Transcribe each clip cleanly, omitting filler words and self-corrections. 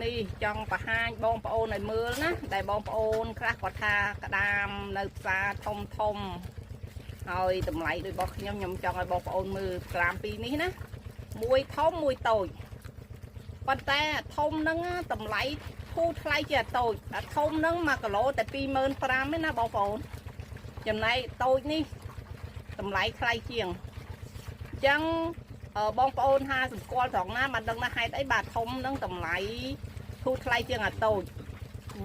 នេះចង់បង្ហាញបងប្អូនឲ្យមើលណាដែលបងប្អូនខ្លះគាត់ថាក្តាមនៅផ្សារធំធំហើយតម្លៃដូចរបស់ខ្ញុំខ្ញុំចង់ឲ្យបងប្អូនមើលក្តាមពីរនេះណាមួយធំមួយតូចប៉ុន្តែធំហ្នឹងតម្លៃធូរថ្លៃជាអាតូចអាធំហ្នឹង1គីឡូតែ25,000ទេណាបងប្អូនចំណែកតូចនេះតម្លៃថ្លៃជាងអញ្ចឹង អឺបងប្អូនថាសម្គាល់ត្រង់ណាបានដឹងថាហេតុអីបាទធំហ្នឹងតម្លៃធូរថ្លៃជាងអាតូច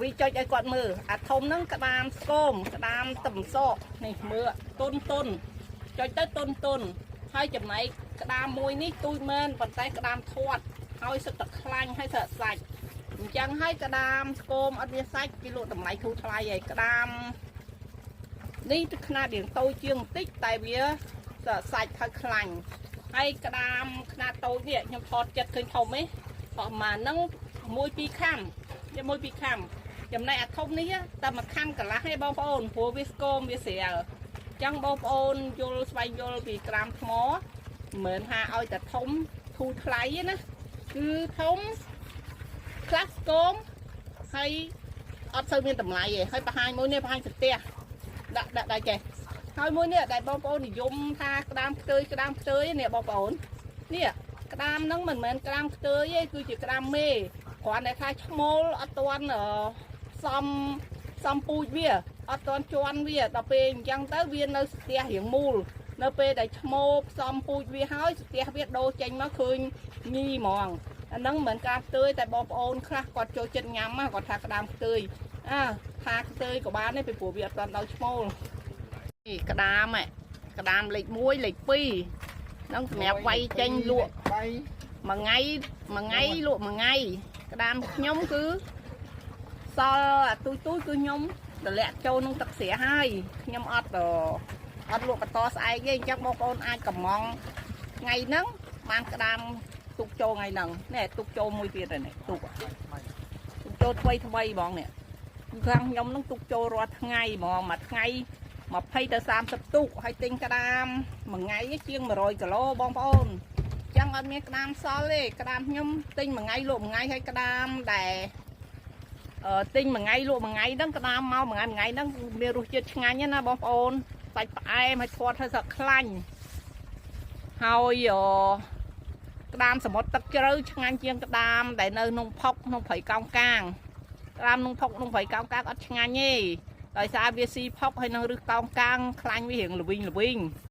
វីចុចឲ្យគាត់មើលអាធំហ្នឹងក្តាមស្គមក្តាមតំសក់នេះមើលទុនទុនចុចទៅទុនទុនហើយចំណែកក្តាមមួយនេះទូចមែនប៉ុន្តែក្តាមធាត់ហើយសិតតែខ្លាញ់ហើយសិតតែសាច់អញ្ចឹងហើយក្តាមស្គមអត់មានសាច់គេលក់តម្លៃធូរថ្លៃហើយក្តាមនេះទៅខ្នាតរៀងតូចជាងបន្តិចតែវាសាច់ហើយខ្លាញ់ ហើយក្តាមខ្នាតតូចនេះខ្ញុំថតចិត្តឃើញធំទេប្រហែលហ្នឹងមួយពីរខាំយកមួយពីរខាំចំណែកអាធំនេះតែមួយខាំកន្លះទេបងប្អូនព្រោះវាស្គមវាស្រាលអញ្ចឹងបងប្អូនយល់ស្វែងយល់ពីក្តាមថ្មមិនមែនថាឲ្យតែធំធូរថ្លៃទេណាគឺធំខ្លះស្គមហើយអត់សូវមានតម្លៃទេហើយបង្ហាញមួយនេះបង្ហាញស្ទះដាក់ដាក់ដែរចេះ ហើយមួយនេះដែលបងប្អូននិយមថាក្តាមខ្ទើយក្តាមខ្ទើយនេះបងប្អូននេះក្តាមហ្នឹងមិនមែនក្តាមខ្ទើយទេគឺជាក្តាមមេគ្រាន់តែថាឈ្មោលអត់ទាន់សំសំពូជវាអត់ទាន់ជន់វាដល់ពេលអញ្ចឹងទៅវានៅស្ទះរៀងមូលនៅពេលដែលឈ្មោលផ្សំពូជវាហើយស្ទះវាដូរចេញមកឃើញញីហ្មងអាហ្នឹងមិនមែនក្តាមខ្ទើយតែបងប្អូនខ្លះគាត់ចូលចិត្តញ៉ាំគាត់ថាក្តាមខ្ទើយអាថាខ្ទើយក៏បានដែរពីព្រោះវាអត់ទាន់ដល់ឈ្មោល នេះក្តាមហ៎ក្តាមលេខ1លេខ2ហ្នឹងសម្រាប់វាយចេញលក់ បី មួយថ្ងៃមួយថ្ងៃលក់មួយថ្ងៃក្តាមខ្ញុំគឺសល់អាទូចទូចគឺខ្ញុំតម្លាក់ចូលក្នុងទឹកស្រាហើយខ្ញុំអត់អត់លក់បន្តស្អែកទេអញ្ចឹងបងប្អូនអាចកំងថ្ងៃហ្នឹងបានក្តាមទុកចូលថ្ងៃហ្នឹងនេះទុកចូលមួយទៀតហើយនេះទុកទុកចូលថ្មីថ្មីហ្មងនេះគឺខាងខ្ញុំហ្នឹងទុកចូលរាល់ថ្ងៃហ្មងមួយថ្ងៃ20ទៅ30ទុកហើយទិញក្តាមមួយថ្ងៃជាង100គីឡូបងប្អូនចឹងអត់មានក្តាមសល់ទេក្តាមខ្ញុំទិញមួយថ្ងៃលក់មួយថ្ងៃហើយក្តាមដែលអឺទិញមួយថ្ងៃលក់មួយថ្ងៃហ្នឹងក្តាមមកមួយថ្ងៃមួយថ្ងៃហ្នឹងមានរសជាតិឆ្ងាញ់ណាបងប្អូនសាច់ផ្អែមហើយធាត់ហើយសឹកខ្លាញ់ហើយអក្តាមសមុទ្រទឹកជ្រៅឆ្ងាញ់ជាងក្តាមដែលនៅក្នុងផុកក្នុងព្រៃកោងកាងក្តាមក្នុងផុកក្នុងព្រៃកោងកាងអត់ឆ្ងាញ់ទេដោយសារវាស៊ីផុកហើយនឹងរឹសកោងកាងខ្លាញ់វារៀងល្វីងល្វីង។